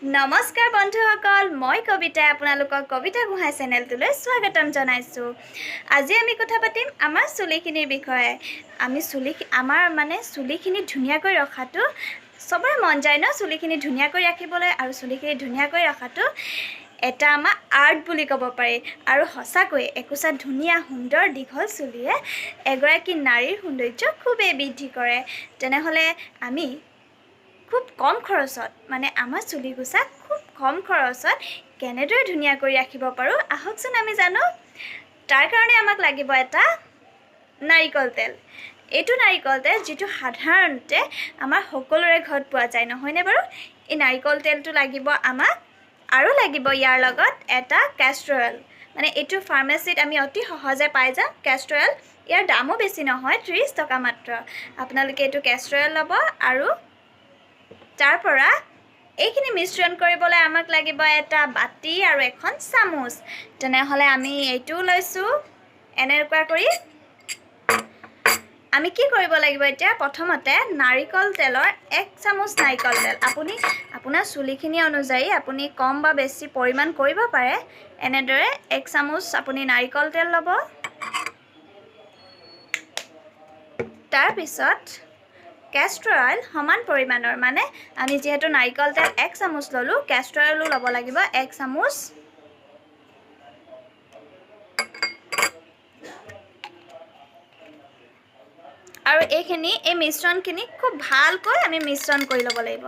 নমস্কাৰ বন্ধুসকল, মই কবিতাই আপোনালোকক কবিতা গোহাঁই চেনেলটোলৈ স্বাগতম জনাইছোঁ। আজি আমি কথা পাতিম আমাৰ চুলিখিনিৰ বিষয়ে। আমি চুলি আমাৰ মানে চুলিখিনি ধুনীয়াকৈ ৰখাটো চবৰে মন যায় ন, চুলিখিনি ধুনীয়াকৈ ৰাখিবলৈ। আৰু চুলিখিনি ধুনীয়াকৈ ৰখাটো এটা আমাৰ আৰ্ট বুলি ক'ব পাৰি। আৰু সঁচাকৈ একোচা ধুনীয়া সুন্দৰ দীঘল চুলিয়ে এগৰাকী নাৰীৰ সৌন্দৰ্য খুবেই বৃদ্ধি কৰে। তেনেহ'লে আমি খুব কম খৰচত, মানে আমাৰ চুলিকোচা খুব কম খৰচত কেনেদৰে ধুনীয়া কৰি ৰাখিব পাৰোঁ, আহকচোন আমি জানো। তাৰ কাৰণে আমাক লাগিব এটা নাৰিকল তেল। এইটো নাৰিকল তেল যিটো সাধাৰণতে আমাৰ সকলোৰে ঘৰত পোৱা যায়, নহয়নে বাৰু? এই নাৰিকল তেলটো লাগিব আমাক। আৰু লাগিব ইয়াৰ লগত এটা কেষ্টৰ অইল। মানে এইটো ফাৰ্মাচীত আমি অতি সহজে পাই যাম কেষ্টৰ অইল। ইয়াৰ দামো বেছি নহয়, 30 টকা মাত্ৰ। আপোনালোকে এইটো কেষ্টৰ অইল ল'ব। আৰু তাৰ পৰা এইখিনি মিশ্ৰণ কৰিবলৈ আমাক লাগিব এটা বাতি আৰু এখন চামুচ। তেনেহ'লে আমি এইটোও লৈছোঁ। এনেকুৱা কৰি আমি কি কৰিব লাগিব এতিয়া, প্ৰথমতে নাৰিকল তেলৰ 1 চামুচ নাৰিকল তেল। আপুনি আপোনাৰ চুলিখিনি অনুযায়ী আপুনি কম বা বেছি পৰিমাণ কৰিব পাৰে। এনেদৰে 1 চামুচ আপুনি নাৰিকল তেল ল'ব। তাৰপিছত কেষ্টৰ অইল সমান পৰিমাণৰ, মানে আমি যিহেতু নাৰিকল তেল 1 চামুচ ল'লোঁ, কেষ্টৰ অইলো ল'ব লাগিব 1 চামুচ। আৰু এই মিশ্ৰণখিনি খুব ভালকৈ আমি মিশ্ৰণ কৰি ল'ব লাগিব,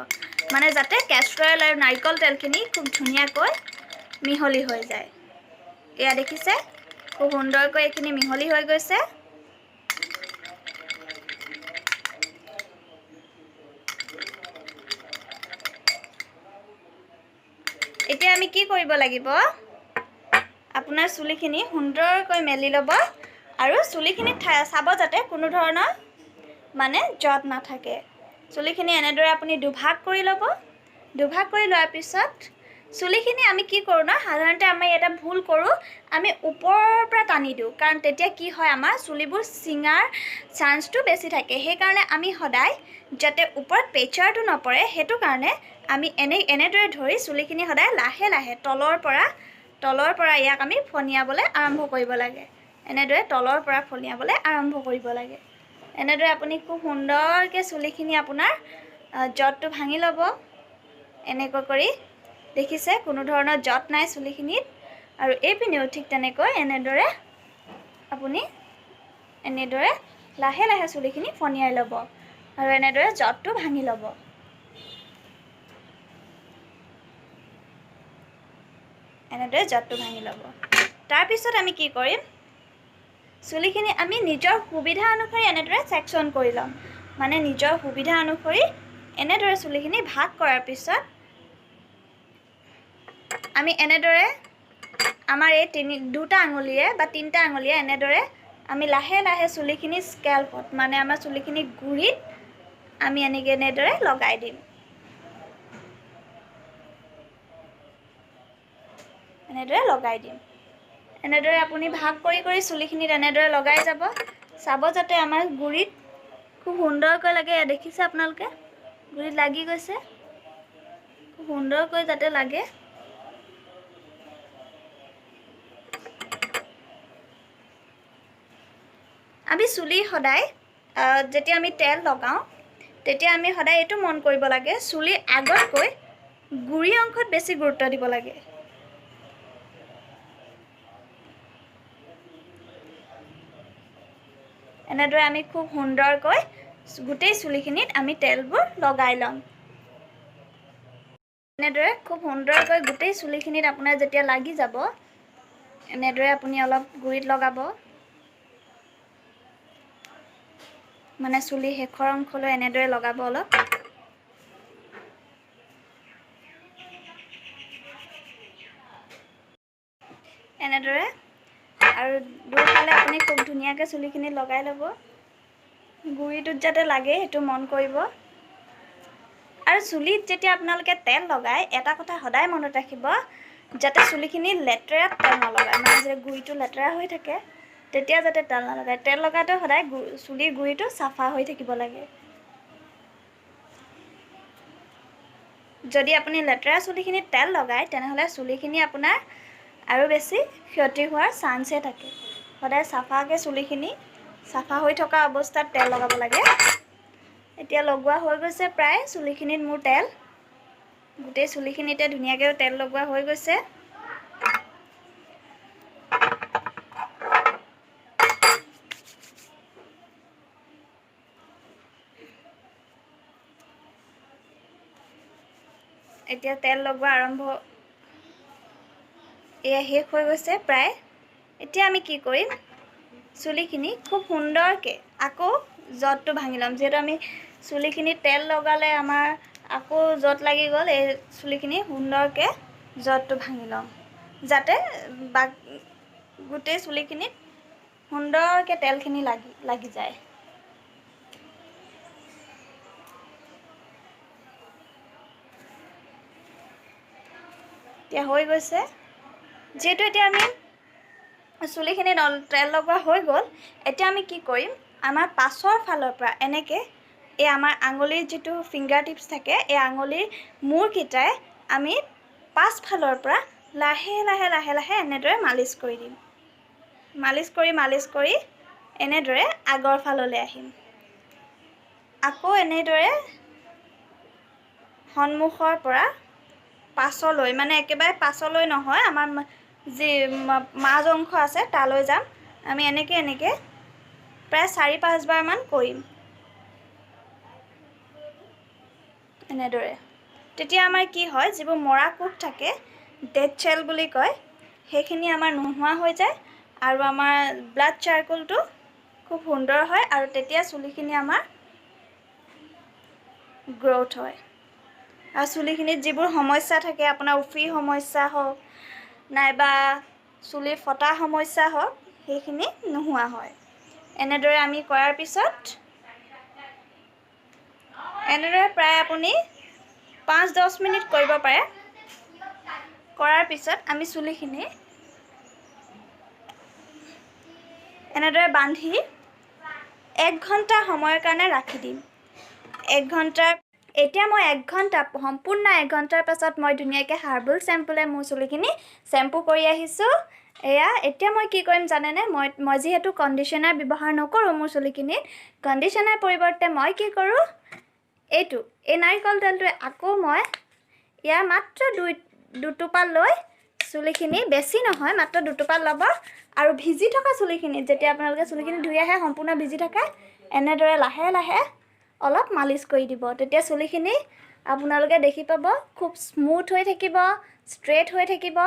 মানে যাতে কেষ্টৰ অইল আৰু নাৰিকল তেলখিনি খুব ধুনীয়াকৈ মিহলি হৈ যায়। এয়া দেখিছে, খুব সুন্দৰকৈ এইখিনি মিহলি হৈ গৈছে। এতিয়া আমি কি কৰিব লাগিব, আপোনাৰ চুলিখিনি সুন্দৰকৈ মেলি ল'ব আৰু চুলিখিনিত চাব যাতে কোনো ধৰণৰ মানে জঁট নাথাকে। চুলিখিনি এনেদৰে আপুনি দুভাগ কৰি ল'ব। দুভাগ কৰি লোৱাৰ পিছত চুলিখিনি আমি কি কৰোঁ ন, সাধাৰণতে আমি এটা ভুল কৰোঁ, আমি ওপৰৰ পৰা টানি দিওঁ। কাৰণ তেতিয়া কি হয়, আমাৰ চুলিবোৰ ছিঙাৰ চান্সটো বেছি থাকে। সেইকাৰণে আমি সদায় যাতে ওপৰত প্ৰেছাৰটো নপৰে, সেইটো কাৰণে আমি এনেদৰে ধৰি চুলিখিনি সদায় লাহে লাহে তলৰ পৰা ইয়াক আমি ফনিয়াবলৈ আৰম্ভ কৰিব লাগে। এনেদৰে তলৰ পৰা ফনিয়াবলৈ আৰম্ভ কৰিব লাগে। এনেদৰে আপুনি খুব সুন্দৰকৈ চুলিখিনি আপোনাৰ জঁটটো ভাঙি ল'ব। এনেকৈ কৰি দেখিছে কোনো ধৰণৰ জঁট নাই চুলিখিনিত। আৰু এইপিনেও ঠিক তেনেকৈ এনেদৰে আপুনি এনেদৰে লাহে লাহে চুলিখিনি ফনিয়াই ল'ব আৰু এনেদৰে জঁটটো ভাঙি ল'ব। এনেদৰে জঁটটো ভাঙি ল'ব। তাৰপিছত আমি কি কৰিম, চুলিখিনি আমি নিজৰ সুবিধা অনুসৰি এনেদৰে ছেকশ্যন কৰি ল'ম। মানে নিজৰ সুবিধা অনুসৰি এনেদৰে চুলিখিনি ভাগ কৰাৰ পিছত আমি এনেদৰে আমাৰ এই দুটা আঙুলিৰে বা তিনিটা আঙুলিৰে এনেদৰে আমি লাহে লাহে চুলিখিনি স্কেল্পত, মানে আমাৰ চুলিখিনি গুৰিত আমি এনেকৈ এনেদৰে লগাই দিম। এনেদৰে লগাই দিম। এনেদৰে আপুনি ভাগ কৰি কৰি চুলিখিনিত এনেদৰে লগাই যাব। চাব যাতে আমাৰ গুৰিত খুব সুন্দৰকৈ লাগে। এয়া দেখিছে আপোনালোকে, গুৰিত লাগি গৈছে, খুব সুন্দৰকৈ যাতে লাগে। আমি চুলি সদায় যেতিয়া আমি তেল লগাওঁ তেতিয়া আমি সদায় এইটো মন কৰিব লাগে, চুলিৰ আগতকৈ গুৰি অংশত বেছি গুৰুত্ব দিব লাগে। এনেদৰে আমি খুব সুন্দৰকৈ গোটেই চুলিখিনিত আমি তেলবোৰ লগাই ল'ম। এনেদৰে খুব সুন্দৰকৈ গোটেই চুলিখিনিত আপোনাৰ যেতিয়া লাগি যাব, এনেদৰে আপুনি অলপ গুৰিত লগাব, মানে চুলি শেষৰ অংশলৈ এনেদৰে লগাব অলপ। এনেদৰে আৰু দুয়োফালে আপুনি খুব ধুনীয়াকৈ চুলিখিনি লগাই ল'ব। গুৰিটোত যাতে লাগে সেইটো মন কৰিব। আৰু চুলিত যেতিয়া আপোনালোকে তেল লগায়, এটা কথা সদায় মনত ৰাখিব, যাতে চুলিখিনি লেতেৰাত তেল নলগায়, মানে যেতিয়া গুৰিটো লেতেৰা হৈ থাকে তেতিয়া যাতে তেল নলগায়। তেল লগাওঁতে সদায় চুলিৰ গুৰিটো চাফা হৈ থাকিব লাগে। যদি আপুনি লেতেৰা চুলিখিনিত তেল লগায় তেনেহ'লে চুলিখিনি আপোনাৰ আৰু বেছি ক্ষতি হোৱাৰ চান্সহে থাকে। সদায় চাফাকৈ চুলিখিনি চাফা হৈ থকা অৱস্থাত তেল লগাব লাগে। এতিয়া লগোৱা হৈ গৈছে প্ৰায় চুলিখিনিত মোৰ তেল, গোটেই চুলিখিনিতে ধুনীয়াকৈ তেল লগোৱা হৈ গৈছে। এতিয়া তেল লগোৱা আৰম্ভ এয়া শেষ হৈ গৈছে প্ৰায়। এতিয়া আমি কি কৰিম, চুলিখিনি খুব সুন্দৰকৈ আকৌ জঁটটো ভাঙি ল'ম। যিহেতু আমি চুলিখিনি তেল লগালে আমাৰ আকৌ জঁট লাগি গ'ল, এই চুলিখিনি সুন্দৰকৈ জঁটটো ভাঙি ল'ম যাতে গোটেই চুলিখিনিত সুন্দৰকৈ তেলখিনি লাগি যায়। এতিয়া হৈ গৈছে। যিহেতু এতিয়া আমি চুলিখিনি তেল লগোৱা হৈ গ'ল, এতিয়া আমি কি কৰিম, আমাৰ পাছৰ ফালৰ পৰা এনেকৈ এই আমাৰ আঙুলিৰ যিটো ফিংগাৰ টিপছ থাকে, এই আঙুলিৰ মূৰকেইটাই আমি পাছফালৰ পৰা লাহে লাহে লাহে লাহে এনেদৰে মালিচ কৰি দিম। মালিচ কৰি মালিচ কৰি এনেদৰে আগৰ ফাললৈ আহিম। আকৌ এনেদৰে সন্মুখৰ পৰা পাছলৈ, মানে একেবাৰে পাছলৈ নহয়, আমাৰ যি মাজ অংশ আছে তালৈ যাম। আমি এনেকৈ এনেকৈ প্ৰায় 4-5 বাৰমান কৰিম এনেদৰে। তেতিয়া আমাৰ কি হয়, যিবোৰ মৰা কোষ থাকে, ডেড চেল বুলি কয়, সেইখিনি আমাৰ নোহোৱা হৈ যায় আৰু আমাৰ ব্লাড চাৰ্কুলটো খুব সুন্দৰ হয় আৰু তেতিয়া চুলিখিনি আমাৰ গ্ৰ'থ হয়। আৰু চুলিখিনিত যিবোৰ সমস্যা থাকে, আপোনাৰ উফি সমস্যা হওক নাইবা চুলি ফটা সমস্যা হওক, সেইখিনি নোহোৱা হয়। এনেদৰে আমি কৰাৰ পিছত এনেদৰে প্ৰায় আপুনি 5-10 মিনিট কৰিব পাৰে। কৰাৰ পিছত আমি চুলিখিনি এনেদৰে বান্ধি 1 ঘণ্টা সময়ৰ কাৰণে ৰাখি দিম। 1 ঘণ্টাৰ এতিয়া মই 1 ঘণ্টা সম্পূৰ্ণ 1 ঘণ্টাৰ পাছত মই ধুনীয়াকৈ হাৰ্বেল শ্বেম্পুৰে মোৰ চুলিখিনি শ্বেম্পু কৰি আহিছোঁ। এয়া এতিয়া মই কি কৰিম জানেনে, মই যিহেতু কণ্ডিশ্যনাৰ ব্যৱহাৰ নকৰোঁ মোৰ চুলিখিনিত, কণ্ডিশ্যনাৰ পৰিৱৰ্তে মই কি কৰোঁ, এই নাৰিকল তেলটোৱে আকৌ মই ইয়াৰ মাত্ৰ দুটোপাল লৈ চুলিখিনি, বেছি নহয় মাত্ৰ দুটোপাল ল'ব আৰু ভিজি থকা চুলিখিনিত, যেতিয়া আপোনালোকে চুলিখিনি ধুই আহে সম্পূৰ্ণ ভিজি থাকে, এনেদৰে লাহে লাহে অলপ মালিচ কৰি দিব। তেতিয়া চুলিখিনি আপোনালোকে দেখি পাব খুব স্মুথ হৈ থাকিব, ষ্ট্ৰেইট হৈ থাকিব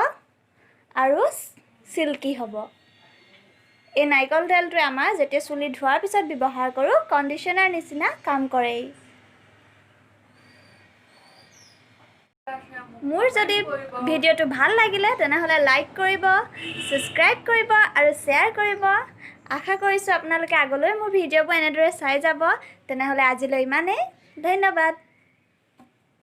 আৰু চিল্কি হ'ব। এই নাৰিকল তেলটোৱে আমাৰ যেতিয়া চুলি ধোৱাৰ পিছত ব্যৱহাৰ কৰোঁ কণ্ডিশ্যনাৰ নিচিনা কাম কৰে। মোৰ যদি ভিডিঅ'টো ভাল লাগিলে তেনেহ'লে লাইক কৰিব, ছাবস্ক্ৰাইব কৰিব আৰু শ্বেয়াৰ কৰিব। আশা কৰিছোঁ আপোনালোকে আগলৈ মোৰ ভিডিঅ'বোৰ এনেদৰে চাই যাব। তেনেহ'লে আজিলৈ ইমানেই, ধন্যবাদ।